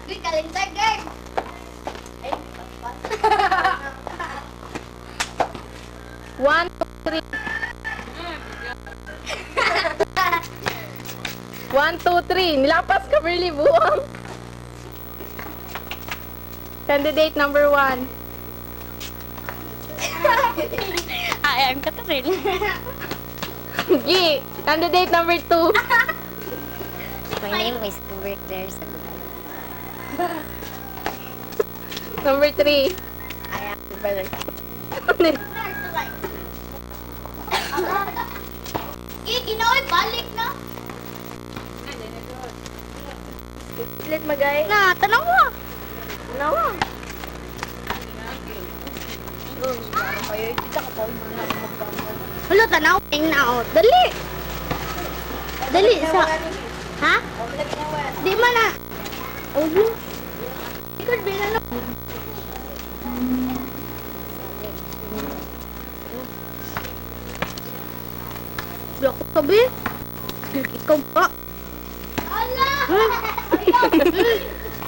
Uy, calendar girl. Ay, 1, 2, 3. 1, 2, 3. Nilapas ka, Berly. Buwang. Candidate number 1. Hi, I'm Catherine. G. Candidate number 2. My name is Kimber Claire. Number 3. I am brother. Ginawa, balik na. Let magay. Na, tanaw mo. Nawa. Hulo, tanaw. Na, oh. Dali. Dali, sa... Ha? Di man na. Oh, Ikot, bilang na. Blok ko, sabi. Ikaw pa. Ala!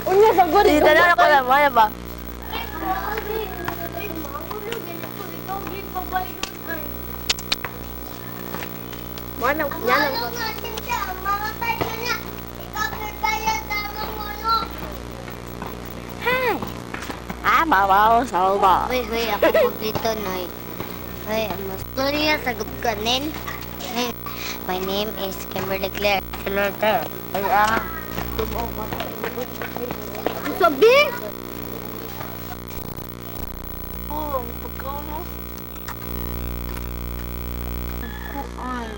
Unya, sagot. Dito na ako lang. Wala ba? Wala. Yan ang. Hi! Ah, babaw, salba. Hoy, hoy, ako dito, Noy. Hoy, ang story sa kanin. My name is Kimberly Claire. Ay, ah. Sabi? Oh, ang pagkaon, oh. Kuan.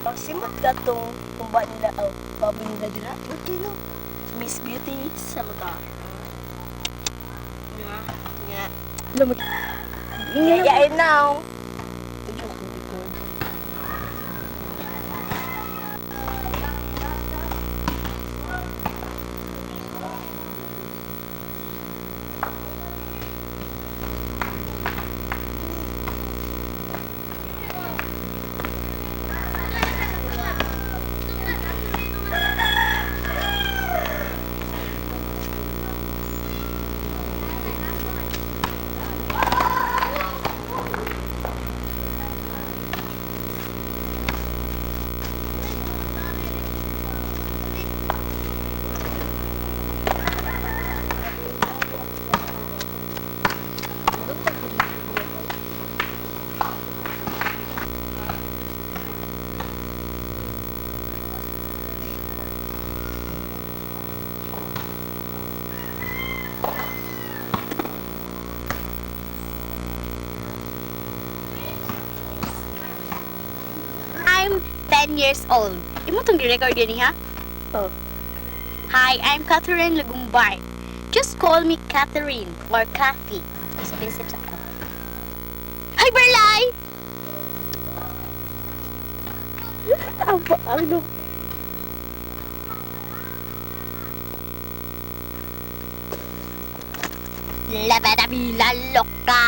Pagsimot ka tong kumba nila, oh, baboy nila dira. Okay, no? Miss Beauty sa lugar. Nga. Nga. Lumot. Yeah, now. I'm 10 years old. Imo tong gi-record gani ha? Oh. Hi, I'm Catherine Lagumbay. Just call me Catherine or Kathy. Expensive sa ako. Hi, Berlay! Ang ano? La vida loca.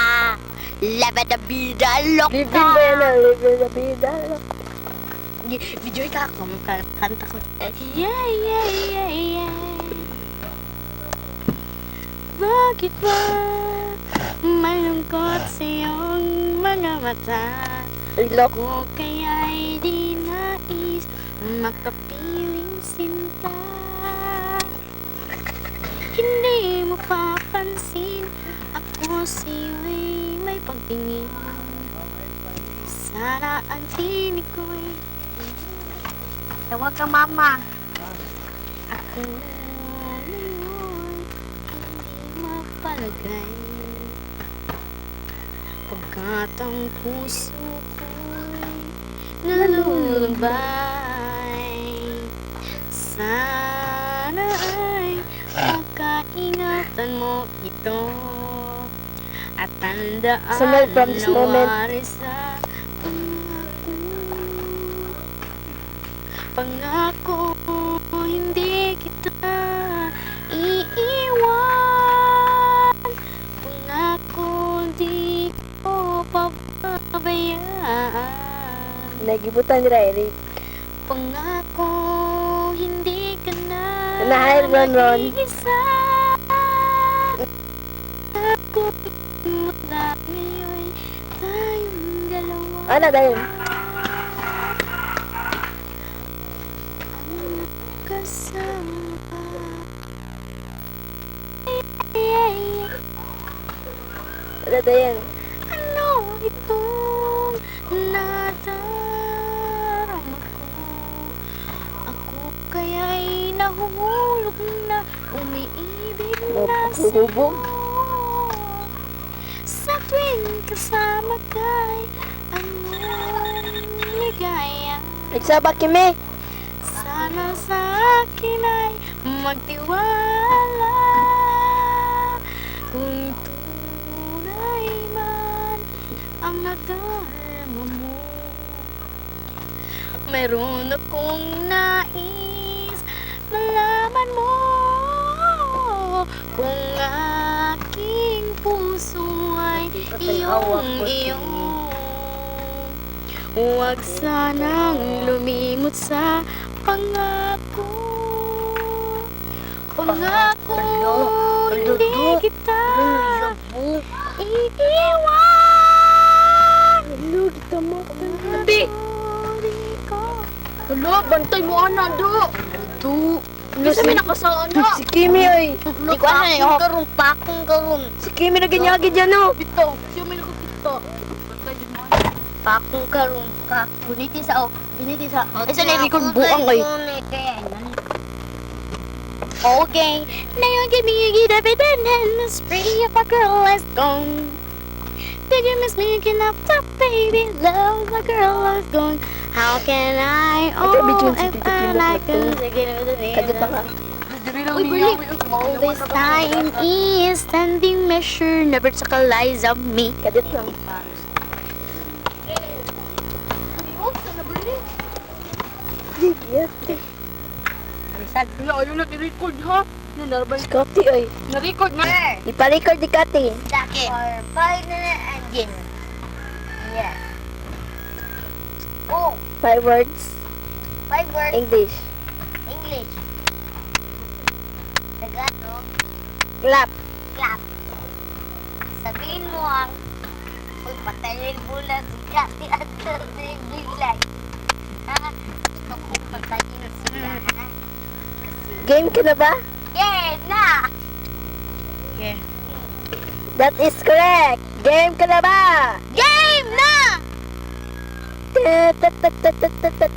La vida loca. Living bella, living la vida. Video ka ako. Kanta ko. Yeah. Bakit ba may lungkot sa iyong mga mata? Ay, lok. Ko kaya'y di nais makapiling sinta. Hindi mo papansin, ako sa'yo'y may pagtingin. Sana ang tinig ko'y. Tawag ka, mama. Ako ngayon hindi mapalagay, pagkat ang puso ko'y nalulumbay. Sana ay pagkaingatan mo ito at tandaan Sunod from this moment. na sa pangako. Pangako, hindi kita iiwan. Nagibutan nila Eric. Pangako, hindi ka na Nahal, Ron, Ron. mag-iisa. Ako mula ngayon'y tayong dalawa. Ano dahil? Ang kasama. Yeah. Ano dahil? Ano itong nadarama ko? Ako kaya'y nahuhulog na, umiibig na sa'yo. Nahuhubog? Sa tuwing kasama ka'y anong ligaya. Nagsaba kimi. Sana sa akin ay magtiwala. Kung tunay man ang nadarama mo, meron akong nais malaman mo kung aking puso ay iyong iyo. Huwag sanang lumimot sa pangako. Pangako, hindi kita iiwan. Hello, kita mo. Ate! Hello, bantay mo ana do. Do. Bisa may nakasaan na. Si Kimi oy. Di ko ano eh. Karon pakong karon. Si Kimi na ganyagi dyan oh. Bitaw, siya may nakakita. Bantay jud mo ana. Pakong karon ka. Buniti sa oh. Buniti sa. Isa na record buang oy. Okay, now you give me a get up and then the spree if a girl is gone. Did you miss me? Can I stop, baby? Love the girl is gone. How can I? Ate, Oh, bitch, si if Tito I Pino like na to. Kadyo pa nga. Uy, balik. All this time is standing measure, never took a lies of me. Kadyo lang. Di, giyate. Wala, ayaw na i-record ha. Nanarbay. Si Kati oy. Na-record na. Ipa-record di Kati. Or 5 minute engine. Yeah. Oh, Five words. five words. English. English. Tagalog. Clap. Clap. Sabihin mo ang uy, patayin mo na si Kati at bigla. Ha? Gusto ko patayin sila, ha? Kasi, Game ka na ba? yeah, na! Yeah. That is correct. Game ka na ba? Game na! Tut, tut, tut, tut, tut, tut, tut.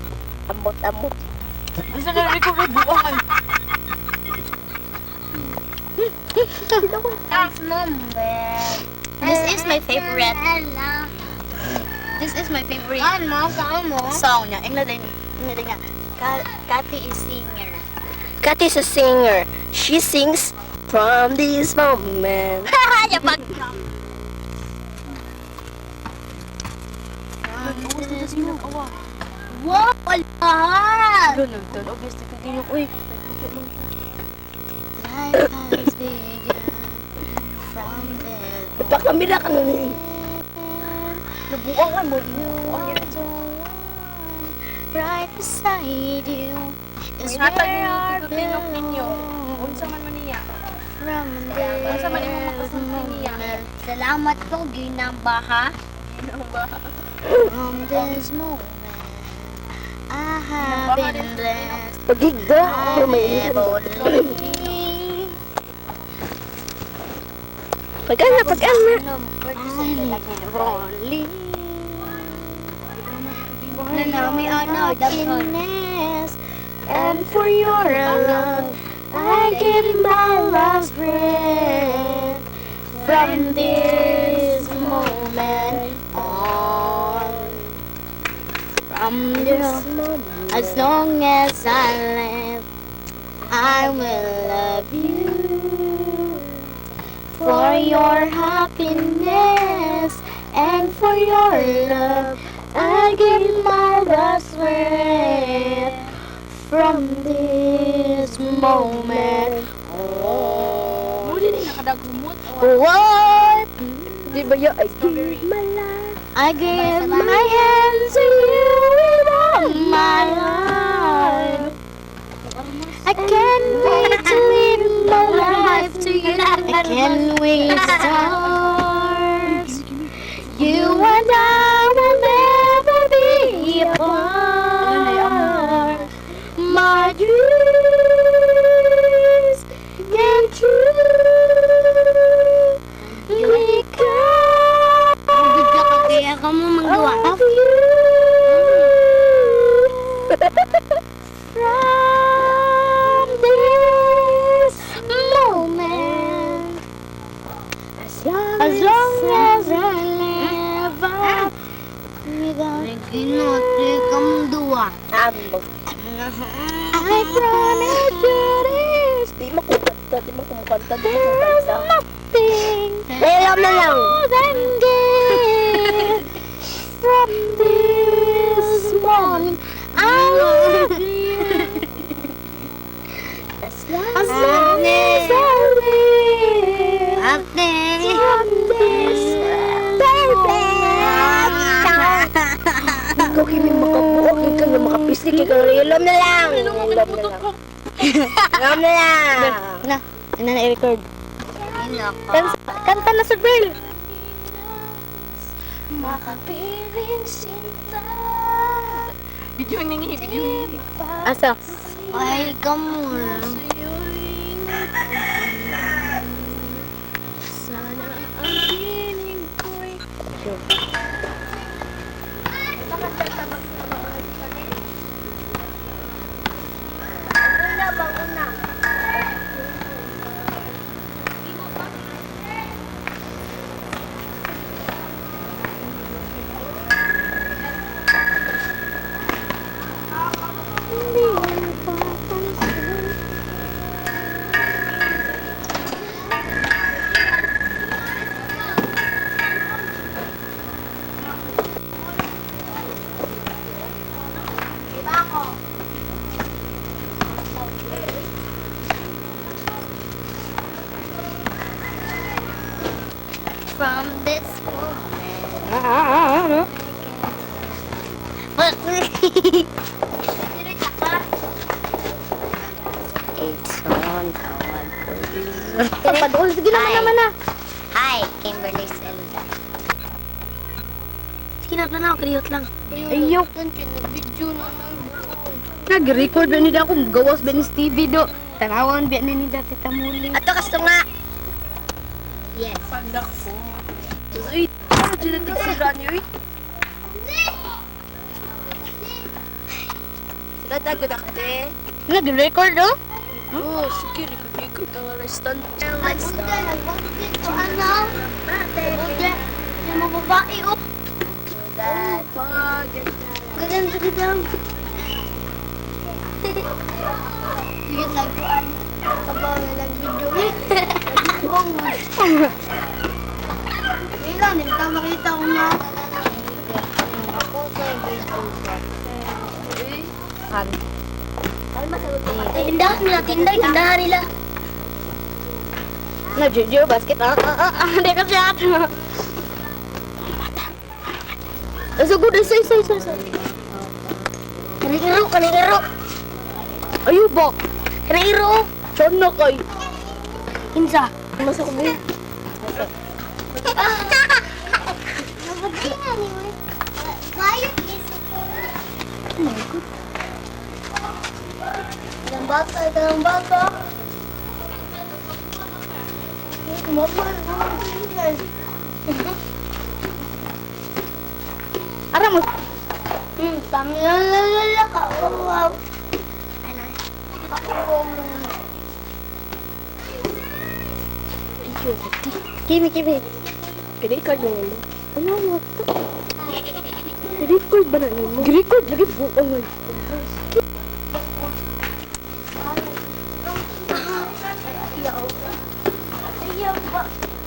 Amot, amot. Bisa na record buang ay. This is my favorite. This is my favorite song niya. Ingna din. Ingna din niya. Kati is singer. Kati is a singer. She sings from this moment. Yapag. Wow, alahan! Ganun to. Obviously, continue. Uy, Life has begun from this Ipakamira ka na rin. nabuang ay mo. You're the one right beside you is Uy, hatag where ninyo, I Tito Tinok ninyo. belong. Unsa man man niya? From Unsa man imong this makasulti niya? moment, salamat po, ginamba ha. From this moment, I have been blessed. Pagigda. I Pero may never lonely. Pag-ana, pag-ana. I never only. Happiness and for your love, I give my last breath. From this moment on, from this as long as I live, I will love you for your happiness and for your love. I give my last breath from this moment on. Muli ni nakadaghumot. What? Di ba yun? I give my life. I give my hand to you. my life. I can't wait to live my life to you. I can't wait to start. You and I will never be apart. My dreams came true because Kaya ka mo manggawa. of you. From this moment, as long as I live, I Kinote ka mo duwa. Amo. I promise you this. Di mo kumanta, di mo kumukanta, di mo There's kumanta. nothing Alam na lang. more than gain from this moment. I love you. As long as I live. Ate. From this moment. Ikaw kimi makabuok, ikaw nga makapisli, ikaw nga alam na lang. Alam na lang. Alam na lang. Na, na na-record. Kanta na sa Bill. Makapiling sinta. Video ningi, video ningi. Asa? Ay, ka mo. Sana ang piling ko'y Una bang una? hindi napapansin. From this moment. Ah, ah, It's on tawag ko. Papadol, sige naman Hi. naman na. Hi, Kimberly Zelda. Sige na, na, kriyot lang. Ayaw. Video na Nag-record ba nila akong gawas ba ni Stevie do? Tanawan ba ni nila Tita Muli? Ato kasto nga. Yes. Pandak ko. Uy, ano dyan natin si Rani, uy? Sila tagod akte. Nag-record do? Oo, sige, record-record ka nga restan. Let's go. Nagbuti ko ano? Nagbuti. Yung mga babae, oh. Gaganda, gaganda. Sige, nagkuhan. Kabaw na nag-video. Ilan, hindi makita ko na. Ako sa video. Tindahan nila, tindahan, tindahan nila. Nag-jojo basket. Ah, ah, ah, ah, hindi ka siya. Asa good, isa, isa, isa, isa. Kanang iro, kanang iro. Ayaw ba? Kanang iro. Saan na kay? Insa. Masa ko ba? Dalang bata, dalang bata. Ara mo. Tanglalala ka. Wow. Ano? Kimi, kimi. Record na nimo. Ano mo to? Record ba na nimo? Record lagi buong.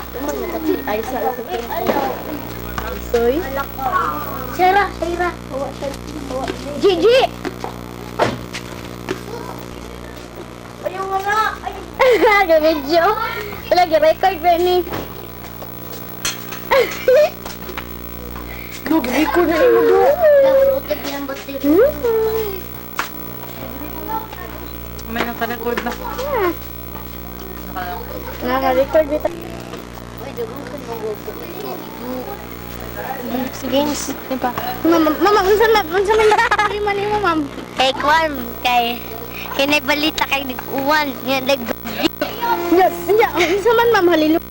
Tuman na kasi ay sa lang sa Soy. Sarah, Sarah. Gigi! Ayaw nga na. Nag-video. Wala, record ba ni? Do, record na imo, do. Lagi ng battery. May naka-record na. Naka-record dito. Uy, daghan ka nang Games, di ba? Ma'am, ma'am, unsa man unsa man problema nimo, ma'am? Kay kwan, kay kay nagbalita kay nag-uwan nga nag Nya, nya, unsa man, ma'am, hallelujah.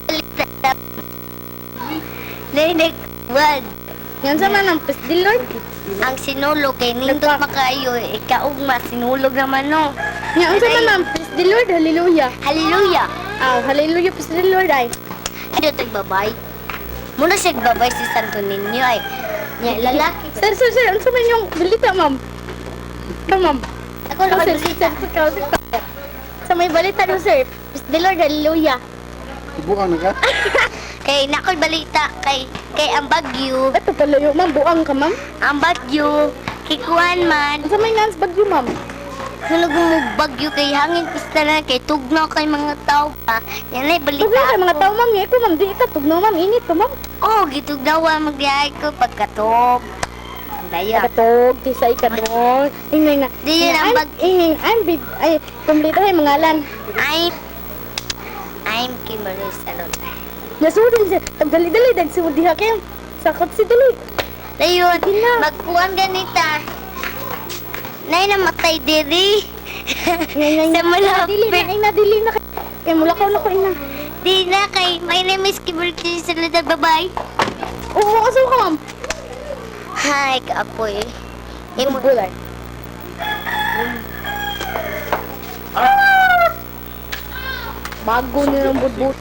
balita na nag-uwan. Yan sa man ang praise the Lord. Ang sinulog kay nindot makaayo ikaugma sinulog naman, no. Nya, unsa man, ma'am, praise the Lord, hallelujah. Hallelujah. Ah, hallelujah, praise the Lord ay. Ano tagbabay? Muna siya babay si Santo Niño ay. Nya lalaki. Sir, sir, sir, unsa man yung balita, ma'am? Ikaw, ma'am. Ako Ikaw, lang sir, sir, sir, ikaw, sir. Sa may balita do, sir. Praise the Lord, hallelujah. Buang na ka? Kay nakoy balita kay kay ang bagyo, Ito palayo, ma'am, buang ka, ma'am. ang bagyo kikuan man. Unsa may ngans bagyo, ma'am? Sulog mo bagyo kay hangin pista na kay tugnaw kay mga tao pa. Yan ay balita. Tugnaw kay mga ako. tao, ma'am. Nya ikaw, ma'am, di ka tugnaw, ma'am. Init ka, ma'am. Oh, gitugnawa magdiay ko pagkatog. Daya. Katog, tisay ka doon. Ingay na. Di yun ang Ingay, I'm big, ay, kumplito ay mangalan. I'm Kimberly Salon. Nasudin siya. Dali-dali, dagsimod diha kayo. Sakot si dali. Dayon, na. magkuan ganita. Nay namatay diri. Ngay, ngay, Sa malapit. Dili na, ay na, dili na. Kay mulakaw na ko, ina. Di na kay my name is Kimberly Salon. Bye-bye. Oo, aso ka, ma'am. Hi, kaapoy. Imo Gulay. Bago niya ng budbud.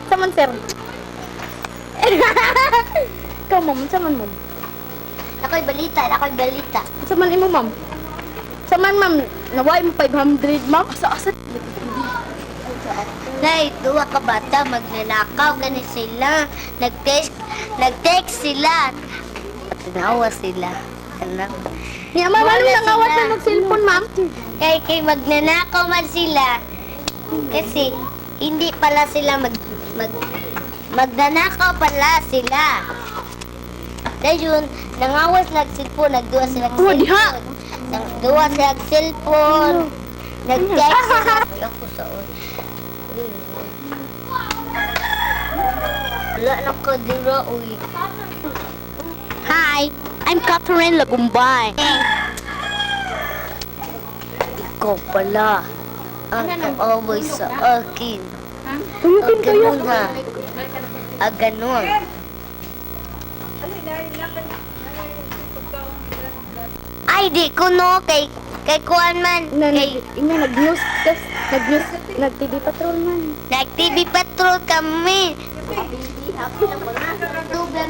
Saman, sir. Ikaw, ma'am. Saman, ma'am. Ako'y balita, ako'y balita. Saman imo, ma'am. Saman, ma'am. Naway mo 500, ma'am. Asa, asa. Nay, duwa ka bata, magnanakaw, gani sila. Nag-text, nag-text sila. Tinawa sila. Ano? Niya, ma'am, ano Wala nang awat sila. na mag-cellphone, ma'am? Kay, kay magnanakaw man sila. Kasi, hindi pala sila magnanakaw pala sila. Dahil yun, nangawas nag-cellphone, nagduwa sila Oh, diha. cellphone. Nagduwa sila cellphone. Nag-text sila. Ay, ako sa Wala na ko dira, uy. Hi, I'm Catherine Lagumbay. Ikaw pala ang kaaway sa akin. Tuyukin Ang kayo. ganun ha. Ah, ganun. Ay, di ko no. Kay, kay kuan man. Na, Kay, nag, ina, nag-news, tas, nag-news, nag-TV patrol man. nag-TV patrol kami.